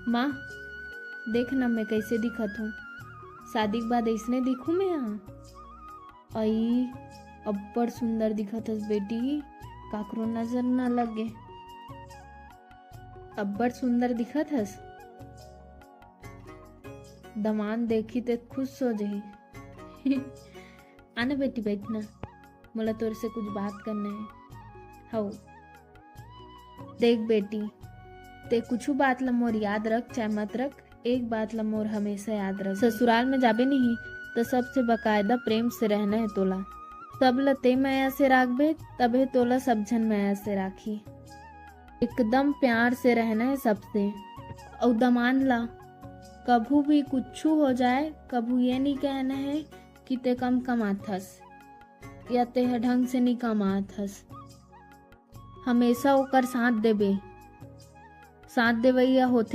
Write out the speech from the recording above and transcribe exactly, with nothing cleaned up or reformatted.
माँ, देख ना मैं कैसे दिखत हूँ, शादी के बाद ऐसने दिखूँ मैं? हाँ, अई, अब्बड़ सुंदर दिखत हस बेटी, काकरो नजर ना लगे। अब्बड़ सुंदर दिखत हस। दमांद देखी ते खुश हो जही। आना बेटी, बैठ ना, मोला तोर से कुछ बात करना है। हव, देख बेटी, ते कुछ बात ला मोर याद रख चाहे मत रख, एक बात ला मोर हमेशा याद रख, ससुराल में जाबे नहीं तो सबसे बाकायदा प्रेम से रहना है तोला। सब ला ते मया से राखबे, तबे तोला सब झन मया से राखी। एकदम प्यार से रहना है सबसे। अउ दमांद ला कभू भी कुछू हो जाए, कभू ये नहीं कहना है कि ते कम कमात हस या ते ह ढंग से नहीं कमात हस। हमेशा ओकर साथ देबे। साथ देवइया होथे